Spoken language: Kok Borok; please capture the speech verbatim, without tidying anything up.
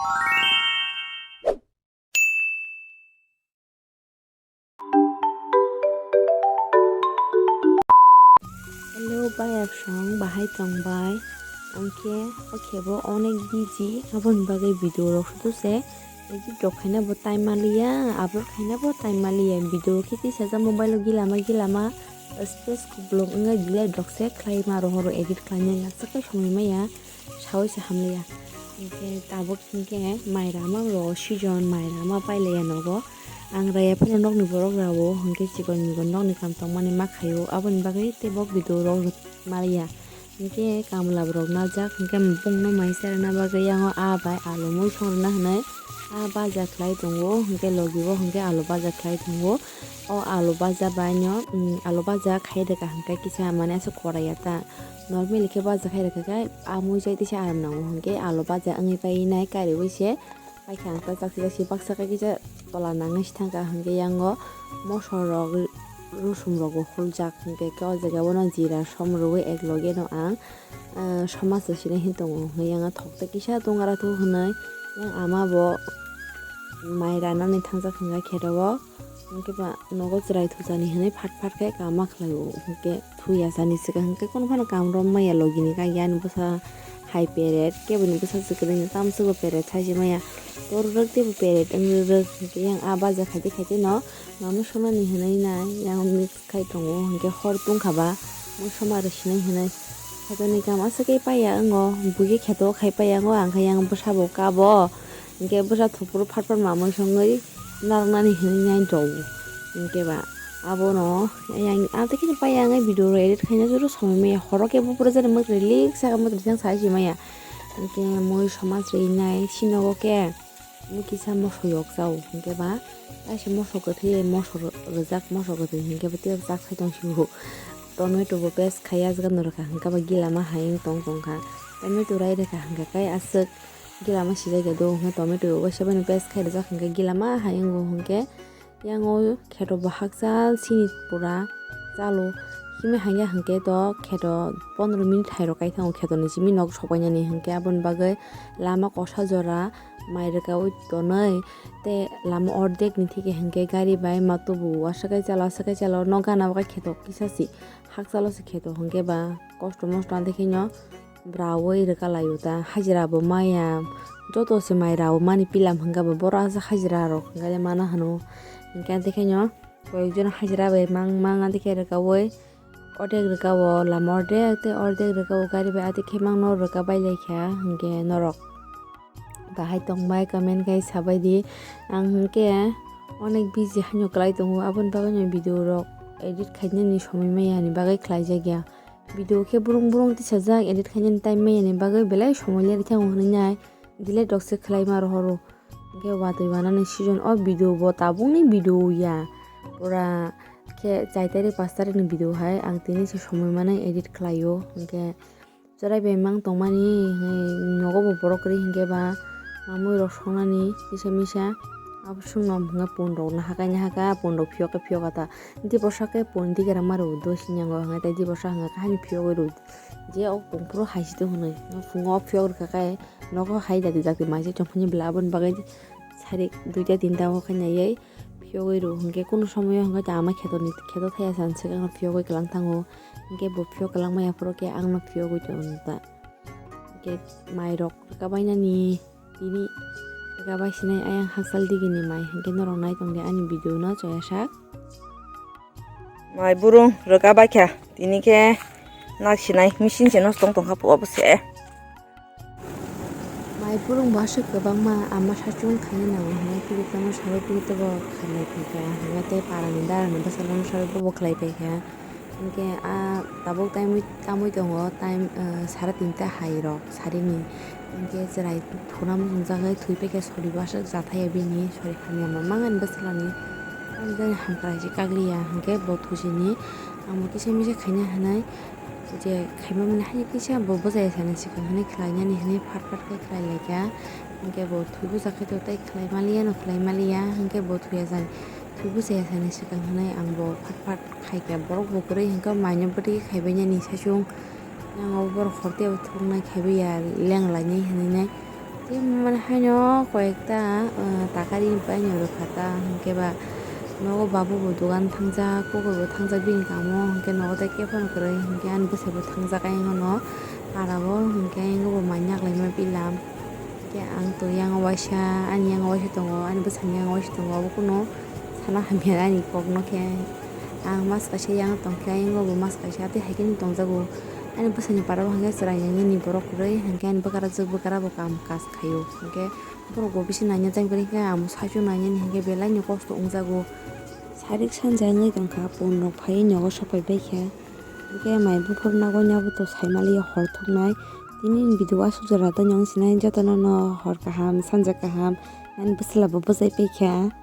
Hello, bayap song, bahai tong bai? Ang khe, o khe bo onek busy, aboni bagwi video rok sudu se. Edit rok khaina bo time maliya, upload khaina bo time maliya. Video khe tisa ja mobile o gilama gilama, space kublok wngya delete rok se khlai ma rohoro edit khlaina ya, sakai somoi maya. Saui se hamliya. Hinkhe tabuk hinkhe mai rama rw season, mai rama pailaiya nogo. Ang raya phano nokni borok rao, hinkhe chikon mikon nokni kam tongmani ma khaio, aboni bagwi tei bo video rok maliya. Hinkhe kamla borok najak, hinkhe bongno mai serna bagwi yango aa bai alu mui songrwna hinwi aa baja khlai tongo, hinkhe logi o hinkhe alu baja khlai tongo. O alu baja bai no, um, alu baja khai rwkha hinkhe kisa mane aswk korai ya ta. Normally khe baja khai rwkha khe a mui jai tisa aram nango hinkhe alu baja wngwi pai nai kariui se paikha ang ta chakchi chakchi baksa khe kisa tola nangwi se thangkha hinkhe yango mosol rok rusum rok bo huljak hinkhe khe o jaga bono jira som rwui ek loge no ang, ah, somaj rok sini hin tongo hinkhe yang thok tei kisa tongara thok hinwi yang ama bo mai ranani thangjak hinkhe khe rw o. Hinkhe ba nogo chwrai thujani hinwi phat phat khe kama khlaio. Hinkhe thuya sani swkang hinkhe kunu phano kam rom maya logini kha yani bwsa hai peret keboni bwsa swkang tamswk bo peret saisi maya. Tor rwk teibo peret wng rwk hinkhe yang a baja khaite khaite no mamwi sonani hinwi nai yang mix khai tongo hinkhe hor tungkha ba mui soma rw sinai hinwi khaitoni kama swkhe paiya wngo buikhe kheto khai paiya wngo ang khe yang bwsa bo kabo hinkhe bwsa thupuru phat phat mamwi songwi narwknani hinwi nai rw o. Hinkhe ba abono yang, ah, tei khe paiya ang video rok edit khaina jora somoi maya, horo khe buphuru jani mwkhwrwi lik saka mwkhwrwi thang sai se maya. Hinkhe mui somaj rwi nai sinogo khe mui kisa moso yok chao. Hinkhe ba kaisa moso kwthwi, moso rw-, rwjak moso kwthwi hinkhe ba tei chak sai tong sio. Tomato bo paste khai ajak no rwkha hinkhe ba gila ma hai wng tong tong kha. Tomato rai rwkha hinkhe kai aswk gila ma sijak ya do hinkhe tomato bo sebani paste khai rwjak hinkhe gila ma hai wngo hinkhe. Yang o kheto bo hakchal sini pura chalo. Himwi hangya hwnkhe to kheto pondro minute hai rok kai thango kheto ni simi nok sok painani hwnkhe aboni bagwi lama kosa jora mai rwkaui tonwi tei lama ordek ni thike hwnkhe gari bai ma tubu aswk kai chalo aswk kai chalo nok gana bo khe kheto kisa si hakchalo se kheto hwnkhe ba kosto mosto ante khe no. Braui rwka laio ta hajira bo maya joto se mai rao mani pilam hwnkha bo boro aswk hajira rok hwnkha le mana hwno hwnkhe ante khe no koyek jon hajira bai mang mang ante khe rwkaui ordek rwka o lama ordek tei ordek rwka o gari bai ante khe mang no rwka bai lai kha hwnkhe norok bahai tong bai comment khai sabai di ang hwnkhe onek busy haino kwlai tongo aboni bagwi no video rok edit khainani somoi maya ni bagwi khlai jak ya. Video khe burung burung tisajak edit khainani time maya ni bagwi belai somoi lerwi thango hwnwi nai delete rok se khlai ma rohoro. Hinkhe watwi wanani season o video bo tabukni video ya. Pura khe chai tarik pas tarik ni video hai ang tini se somoi manwi edit khlaio. Hinkhe chwrai bai mang tongmani hwnwi nogo bo borok kwrwi hinkhe ba mamui rok songnani kisa misa abo chwngno hwnwi pun rok nahakai nahaka pun rok phiyok khe phiyok kha ta. Dibosa khe pon digira ma rw do sini yango hwnga tei dibosa hwnga khe hani phiyogwi rw je o pon phuru hai si to hwnwi phungo phiyok rwkha khe nogo hai jati jati mai se chongphani bwla aboni bagwi sarik duita tinta o khe naiwi phiyogwi rw hwnkhe kunu somoyo hwnkhe ta ama kheto ni kheto thaya san swkang phiyogwi kwlang thango hwnkhe bo phiyok kwlang maya phuru khe ang no phiyogwi tongo ta hwnkhe mai rok rwka bainani. Tini rwka bai sinai ayang hakchal digini mai hwnkhe norok nai tongdi ani video no choya sak. Mai burung rwka baikha tini khe nak sinai machine se nosto wng tongkha obo se. Mai burung bo aswk kwbangma ama sachung khaina nango hwnwi tini tamo sawi tini tabo khainai phaikha hwnwi tei parani darani bwskango sawi bobo khlai paikha. Hinkhe a tabuk tamwi tamwi tongo time, ah, sara tinta hai rok sarini. Hinkhe chwrai thuna muchungjagwi thwi paikhe sori bo aswk jathai ya bini sori hamya mamang ani bwswlani. Tamjani hamkrai se kakliya hinkhe bo thusini amo kisa misa khaina hinwi je khaima mani hai kisa bo bwchaya sani swkang hinwi khlainani hinwi phat phat khe khlai laikha. Hinkhe bo thwi bwchak khe to tei khlai maliya no khlai maliya hinkhe bo thwiya jani thwi bwchaya sani swkang hinwi ang bo phat phat. Khaikhe borok bo kwrwi hinkhe maino bwtwi khaibainani saichung. Yang o borok hor tei bo thwknai khaibai ya leng lainai hinwi nai. Tei mani haino koyekta, ah, takari bai no rwkha ta, hinkhe ba nogo babu bo dogan thangjak, kukui bo thangjak bini kamo, hinkhe nogo tei kephano kwrwi, hinkhe ani bwsai bo thangjak ayang no para o, hinkhe ayang bo mai nyak laima pila. Hinkhe ang to yang waisa, ani yang waisa tongo, ani bwsani yang waisa tongo, obo kuno sana hamya ani kok no khe. Ang mas kaisa yang tongkhe, ayang bo mas kaisa tei hai khe tongjago. Ani bwsani para o hinkhe chwrai nini borok kwrwi, hinkhe ani bwkara jwk bwkara bo kam kaj khaio. Hinkhe borok bo bisi naina jang kwrwi khe amo saichung nainani hinkhe belai no kosto wngjago. Sarik sanja wngwi tongkha, pun rok phaiwi nogo sopai baikha. Hinkhe mai buphuru nagwi nabo to saimaliya hor thuknai. Tini ni video aswk jora tongya wng sinai, jotono no hor kaham, sanja kaham, ani bwsla bo bwchai paikha.